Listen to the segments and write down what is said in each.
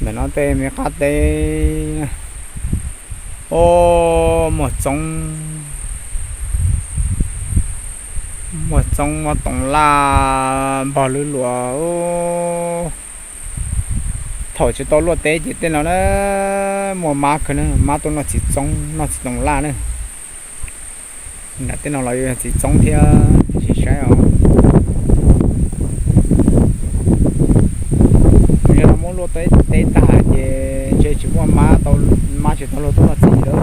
Ntawm no tej me qab teb, o, muaj txoob, muaj txoob, muaj toov laj npog lwb luas. Thaum tsis tau luaj teb ces tej no na, muaj mab kawg na, mab tuaj noj txiv txoob noj txiv toov laj na. Nram tej no los yuav yog txiv txoob thiab, sim saib os. Yog no muab luaj teb tag ces ntshe tsis muaj mab, mab tsis tau luag tuaj noj txiv lawm.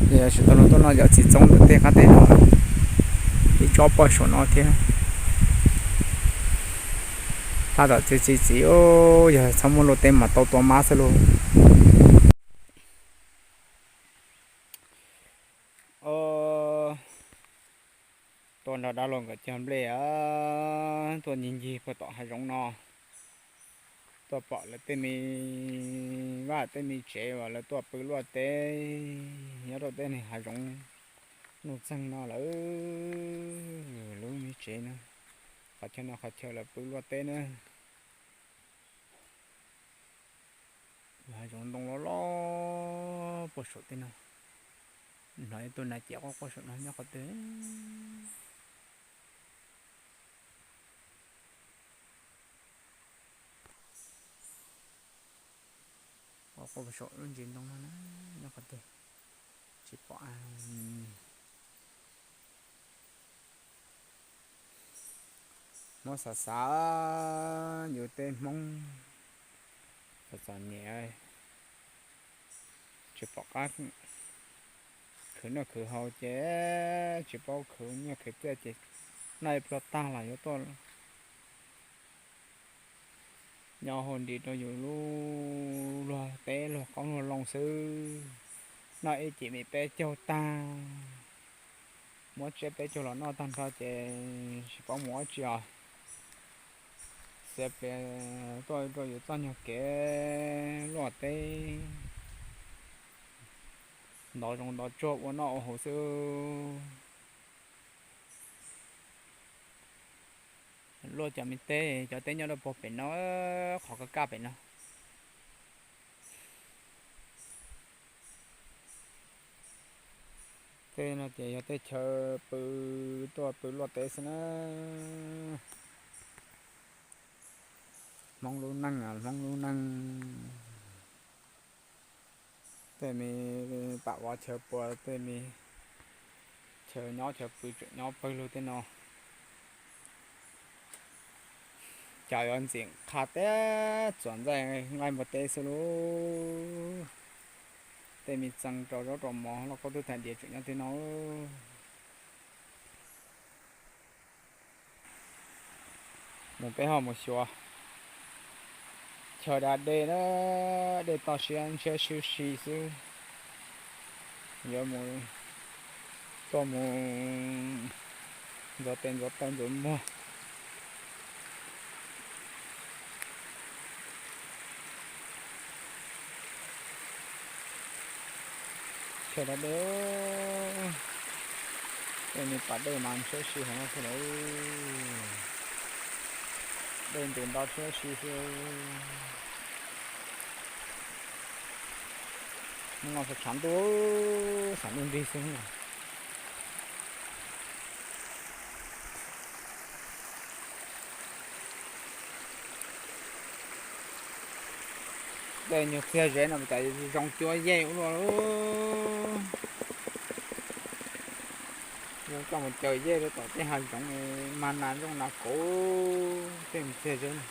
Tsis tau luag tuaj noj cov txiv txoob ntawm tej qab teb no, ib tsob poj saum no thiab. Tab tom txiv txiv txiv, yog txhob muab luaj teb mas tau tua mab xwb lauj. Tuaj nrog dab laug nkawd cog nplej, tuaj ncig ncig puag tom hav zoov no, tuaj pom lawv tej me vaj tej me tsev uas lawv tuaj pw luaj teb nyob rau tej hav zoov nuj txeeg no lawm. Lub me tsev no, qhov chaw no qhov chaw lawv pw luaj teb na. Hav zoov ntoo loj loj puag saum tej no. Hnov ib tug nas ciam quaj quaj saum no nyob qhov twg. Quaj quaj saum lub ntsis ntoo no na, nyob qhov twg tsis pom. Muab xav xav yus tej Hmoob txom txom nyem, tsis pom qab khwv noj khwv haus ces tsis paub khwv nyiaj khwv txiaj ces noj ib pluag tag los yuav tuaj nyob hauv nris rau yus lub luag teb luag qoob luag loo xwb. Noj ib cim me peb caug tag, muab tsiab peb caug los noj tag nrho ces tsis paub mus ua tsi os. Xiav plias tuaj rau yus txoj nyuag kev luaj teb, ntov zoov ntov tsuag ua noj ua haus xwb. Luaj cov me teb, cov teb nyob rau puag pem no, qhov kaj kaj pem no. Tej no ces yog tej chaw pw, tuaj pw luaj teb xwb na. Hmoob lub neej, Hmoob lub neej. Tej me pam vov chaw pua, tej me chaw nyob chaw pw tseem nyob pawg lug tej no. Cas yuav ntxim qha tiag, txuas ntxaij nqaij npua teb xwb lauj. Tej me txee rau zaub rau mov lauj kaub twb tag diav tseem nyob tej no. Mus peb ho mus xyuas chaw da dej na, dej toj siab ntshiab sib si xwb. Yuav mus, tuaj mus ntxuav tes ntxuav taw ntxuav muag. Chaw da dej, tej me pas dej mas ntshiab si heev xwb lawm. Dej ntws nto ntshiab si xwb. Hnub no tshav ntuj, tshav ntuj nrig xwb. Tej nyuag txiag zeb no cas zoo cuab yej ua luaj. Zoo coj mus caws yej rau tom tej hav zoov, mas nas nrooj nas kauv tej nyuag txiag zeb no.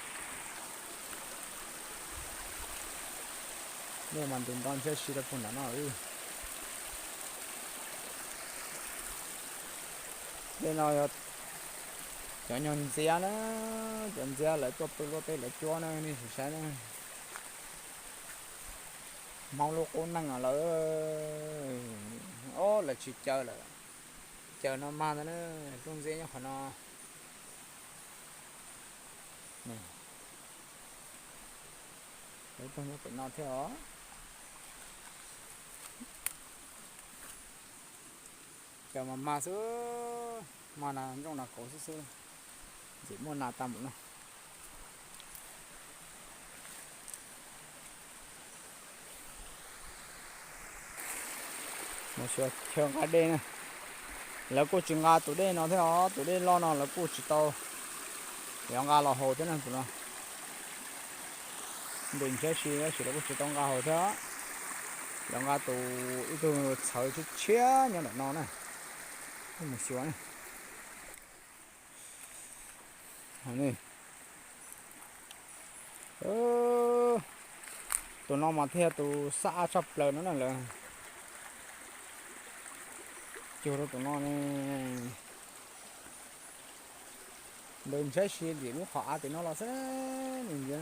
Dej mas ntws nto ntshiab si rau puag nram no. Tej no yog cov nyuag ntxiab na, cov ntxiab lawv tuaj pw luaj teb lawv cuab na, nej sim saib na. Hmoob lub qub neej lawm, o, lawv tsis caws lawm. Caws no mag ntag na, lub ntxiab nyob qhov no. Lawv tuaj nyob pem no thiab os. Caws mas mag xwb, mag nas nrooj nas kauv xwb xwb. Ntxim muaj nas tag npaum no. Mus xyuas chaw nqa dej na. Lawv kuj tsis nqa tus dej no thiab os, tus dej loj no lawv kuj tsis tau, lawv nqa los haus thiab na tus no. Nws ntshiab si tab sis lawv kuj tsis tau nqa haus thiab. Lawv nqa tus ib tug txhawv tshiab tshiab nyob ntawm no na. Mus xyuas na. Tus no mas thiaj tus xab ab tshaj plaws no na lawm. Cuag rau tus no ne. Nws ntshiab si dim lub qhov av tim no los xwb. Nws ntsia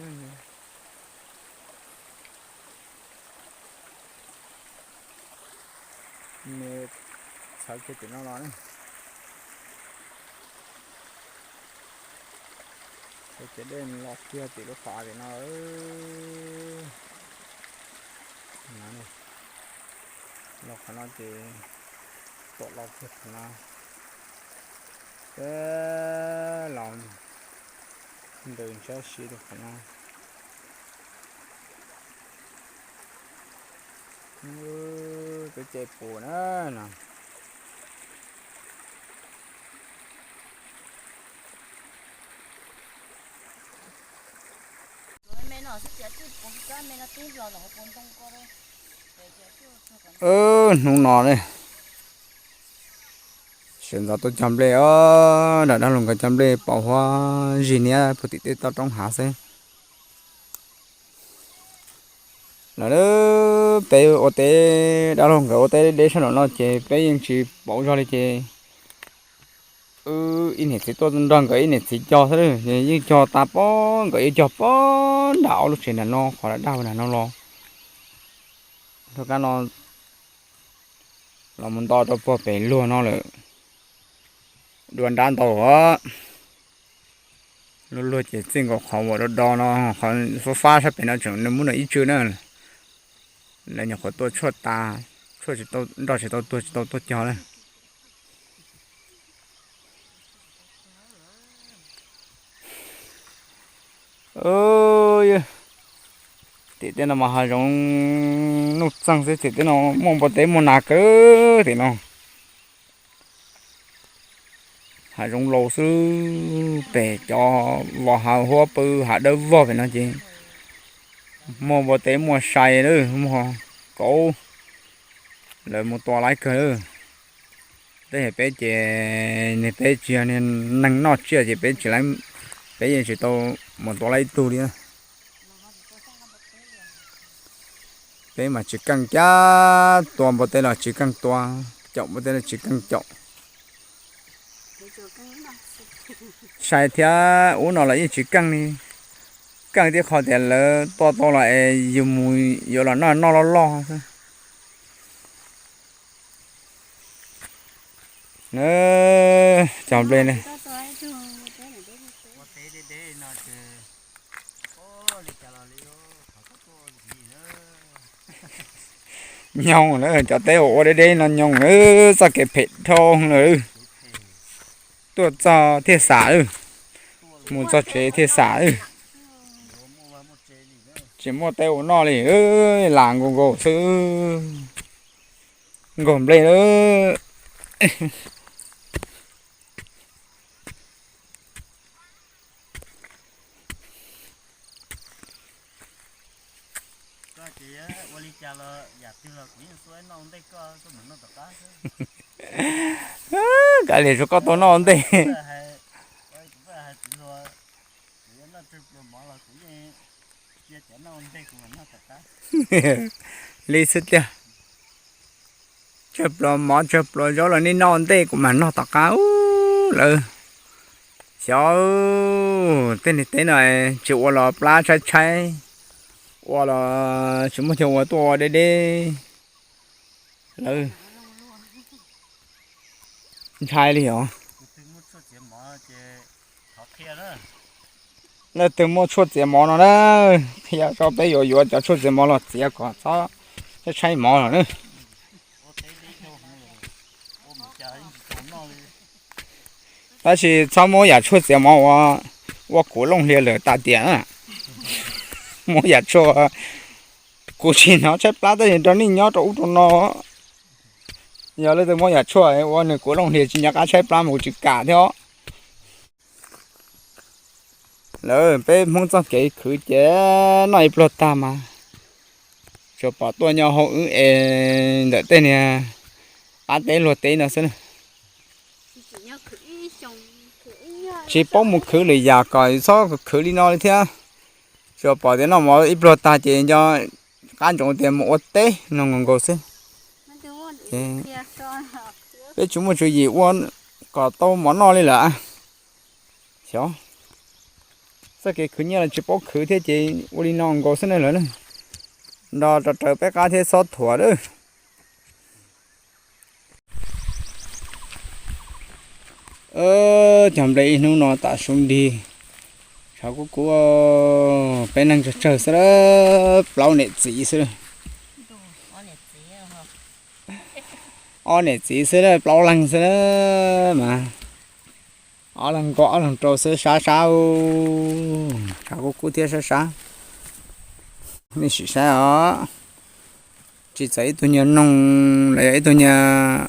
nws txhawv kiag tim no los ne. Ces dej los kiag tim lub qhov av tim no. Los qhov no ces tuam los kiag qhov no. Peb los ntws ntshiab si rau qhov no. Peb ce pus na no. Hnub no ne, sawv ntxov tuaj cog nplej os, nram dab laug nkawd cog nplej pom huab zig niab puag tim tej toj roob hav xwb. Lawv peb ua teb, dab laug nkawd ua teb deb sab nraum no ces peb yeej tsis paub zog li ces wb ib niam txiv tuaj nrog nkawd ib niam txiv cog xwb, yeej cog tas pob, nkawd yeej cog pob nram ob lub tsev nram no, qhov daj nram no los. Rov qab no los mus nto rau puag pem luag no lawm, dua nrab ntau os. Luag luag ces txij nkaus qhov uas do do no, qhov fab fab sab pem no tseem nws muab nws ib tsw na. Lawv nyuam qhuav tua tshuaj tas, tshuaj tsis tau, nroj tsis tau tuag, tsis tau tuaj cog na. Tim tej no mas hav zoov nuj txeeg xwb, tim tej no muaj npua teb muaj nas kawg tim no. Hav zoov laus xwb, pem cov vos hav huab pw hav dawb vog pem no ces muaj npua teb muaj sai lawm, muaj kauv, lawv mus tua laib kawg lawm. Tej peb ces peb tsis yog neeg noj tsiaj ces peb tsis, peb yeej tsis tau mus tua laib ib tug li. Peb mas tsis keej cab, tua npua teb los tsis keej tua, caum npua teb los tsis keej caum. Sai thiab ub no los yeej tsis keej li. Keej tib qho tias lawv tua tau los es yus mus yuav los noj noj loj loj xwb. Cog nplej ne. Nyob na, cov teb uas ua deb deb no nyob na, txoj kev phem dhau lawm. Tuaj txog thiaj xam, mus txog tsev thiaj xam. Tsis muaj teb ua noj li, lam nkaus nkaus xwb. Nkaug nplej lawm. Kav liam, tsuav koj tau noj ua ntej. Li xwb tiag. Tsawg pluas mov tsawg pluas zaub los nej noj ua ntej kuv mam noj tom qab lawm. Xyov, tej niag teb no tsis ua los plab tshaib tshaib, ua los tsis muaj chaw ua, tuaj ua deb deb lawm. Ntshai li os. Leej twg muaj tshuaj txiav mov no na, qhia tso peb yuav yuav cov tshuaj txiav mov los txiav kom txhob tshaib tshaib mov no na. Tab sis txhob muab yam tshuaj txiav mov ua, ua kuv looj hlias lawm tas tiam na. Muab yam tshuaj, kuv tsis hnov tshaib plab tab sis nrog nej nyob rau ub rau no, Yog leej twg muab yam tshuaj ua nws kuv looj hlias tsis nco qab tshaib plab mas kuv tsis kam thiab os. Lawv peb Hmoob txoj kev khwv ces noj ib pluag tag mas tsuas pom tuaj nyo hau wb es ntawm tej niag qab teb luag teb no xwb na. Tsis paub mus khwv lwm yam kom txhob khwv li no li thiab. Tsuas pom tias noj mov ib pluag tag ces nco qab ntsoov tias mus ua teb no nkaus nkaus xwb. Peb tsis muaj tswv yim ua kom tau mov noj li lawm. Xyov, txoj kev khwv nyiaj los tsis paub khwv thiab ces ua li no nkaus xwb na lawm. Nrog rau raws peb qab thiab txhob thuam lawm. Cog nplej ib hnub no tam su nrig, tshav kub kub, peb neeg tsawg tsawg xwb, plaub niam txiv xwb. Ob niam txiv xwb, plaub leeg xwb mas. Ob leeg nkaus ob leeg rau xwb, sab sab, tshav kub kub thiab sab sab. Nej sim saib os, tsis txawm ib tug nyuag noog los yog ib tug nyuag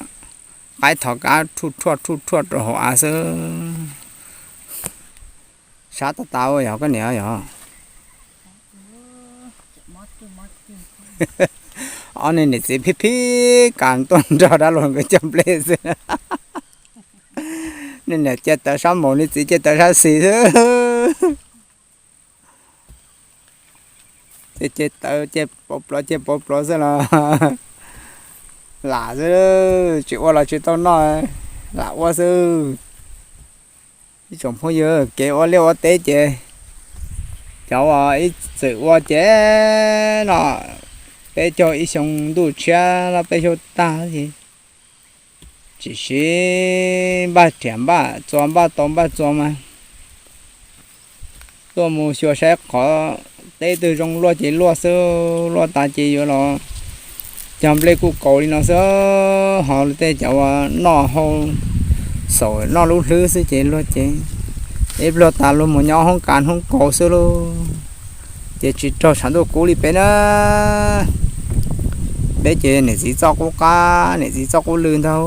qaib thov kab rhuj rhuaj rhuj rhuaj rau hauv av xwb. Sab tas tas ua yog koj niam yog. Ob niag niam txiv phib phib kas tuaj nrog dab laug nkawd cog nplej xwb. Niag niam cia tawv sab maum, niag txiv cia tawv sab xis xwb. Ces ces tawv ces pauv plov ces pauv plov xwb los lam xwb, tsis ua los tsis tau noj, lam ua xwb. Ib tsoom phooj ywg, kev ua liaj ua teb ces cov uas ib txwm ua ces no peb caug ib xyoo ntuj tshiab los peb xyoo tag ces tsis siv npaj riam npaj txuas npaj tau npaj txuas mas tuaj mus xyuas saib qhov teb twg zoo luaj ces luaj xwb, luaj tas ces yuav los cog nplej kuj kaus li no xwb. Ho tej cov uas noj hau xaum noj lub hlwb xwb ces luag ces ib pluag tas luag mus nyob hoob kas hoob kaus xwb lauj. Ces tsis raug tshav ntuj kub li peb na. Peb ces niam txiv txoj qub qab niam txiv txoj qub lw ntag.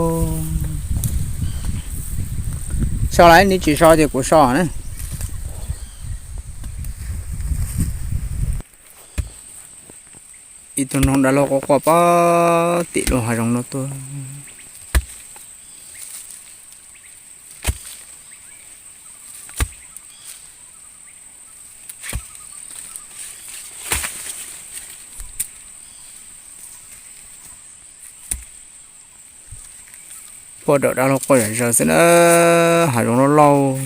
So lawm, neb tsis so ces kuv so na. Ib tug noog dab laug quaj quaj pem tim lub hav zoov no tuaj. Quaj dam dab laug quaj zom zaws xwb na, hav zoov loj lauj.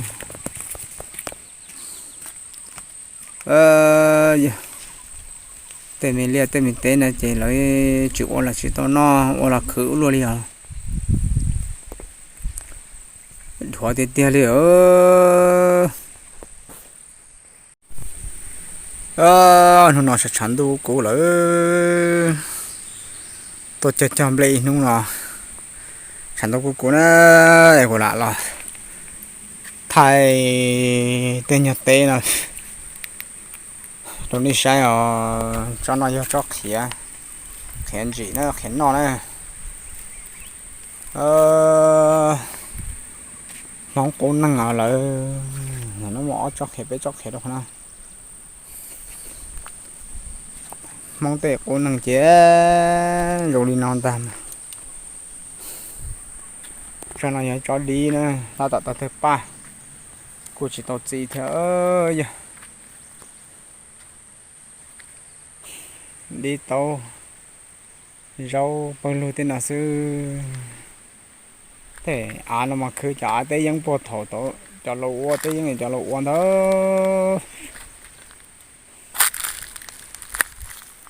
Tej me liaj tej me teb no ces lawv tsis ua los tsis tau noj, ua los khwv ua luaj li os. Dhuav tiag tiag li. Hnub no tshav tshav ntuj kuv lawm, tuaj cog cog nplej ib hnub no tshav ntuj kuv kuv na, es kuv lam los thaij tej nyuag teb no rau nej saib os. Tsob no yog tsob qhiav, qhiav ntsim na, qhiav noj na. Hmoob qub neeg os lawm, no muaj ob tsob qhiav peb tsob qhiav rau qhov no. Hmoob tej qub neeg ces zoo li no ntag mas. Tsob no yog tsob dib na, tab tom tau tawg paj, kuj tsis tau txi thiab yog. Dib taub zaub pawg lug tej no xwb. Tej av no mas khwv cov av teb yeeb puag thaum cov laus ua teb yeeb cov laus ua ntag.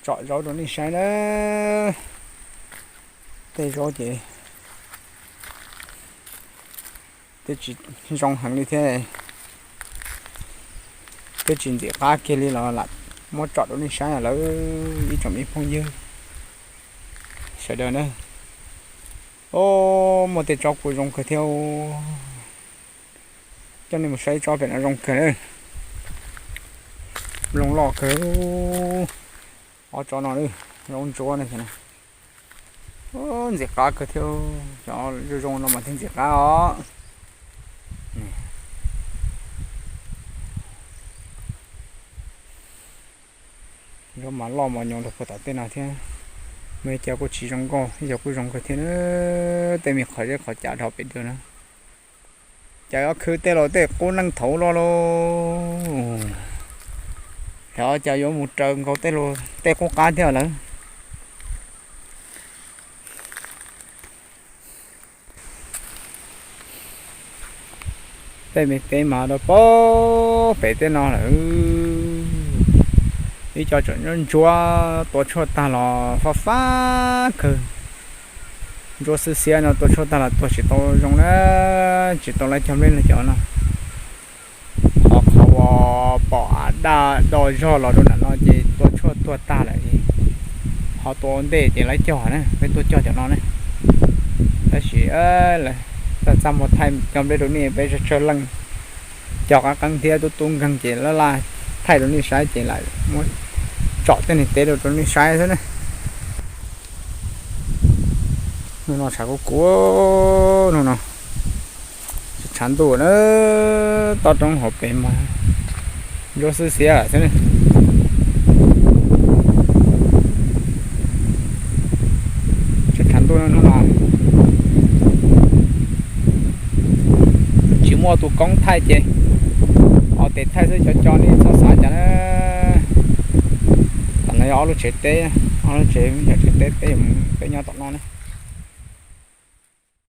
Tsom zaub rau nej saib na. Tej zaub ces twb tsis zoo heev li thiab, twb tsis ntxim qab kiag li los lam muab tsom rau nej saib lawm ib tsoom me phooj ywg sawv daws na. Muaj tej tsob kuj zoo kawg thiab. Coj nej mus saib tsob pem no zoo kawg, loj loj kawg. Ob tsob no zaub ntsuab no. Ntxim qab kawg thiab, cov zoo zoo no mas thiaj ntxim qab os. Zaub mas loj mos nyoos rau puag tom tej no thiab. Muaj ib co kuj tsis zoo nkauj, ib co kuj zoo kawg thiab. Tej me qhov zeb qhov cav dhau pem dua na. Cas yuav khwv tej los tej qub neej thaud loj lauj. Yog cas yuav mus raws nkaus tej qub qab thiab lawm. Tej me teb mas rau puag pem tej no lawm. Ib co tseem ntsuab tua tshuaj tag los fab fab kawg. Ntsuab xwb xiab no tua tshuaj tag los tuag tsis tau zoo na, tsis tau lawv cog nplej no cov no. Ho qhov uas pom av daj do zog los rau nram no ces tua tshuaj tuag tag lawm. Ho tua ua ntej ces lawv cog na, peb tuaj cog cov no ne. Tab sis txaj txaj muag thaij cog nplej rau nej peb tsawg tsawg leej cog qab qeeb thiab tub tub nkeeg ces laj laj thaij rau nej saib ces lam muab tsom tej niag teb rau rau nej saib xwb na. Hnub no tshav kub kub, hnub no tshav ntuj na, toj roob hauv pes mas ntsuab xwb xiab xwb ne. Tshav ntuj hnub no tsis muaj tus koob thaij ces ob tes thaij xwb, cov cov nej txhob xav cas na. Tam no yog ob lub tsev teb, ob lub tsev yog tsev teb peb, peb nyob tom no ne.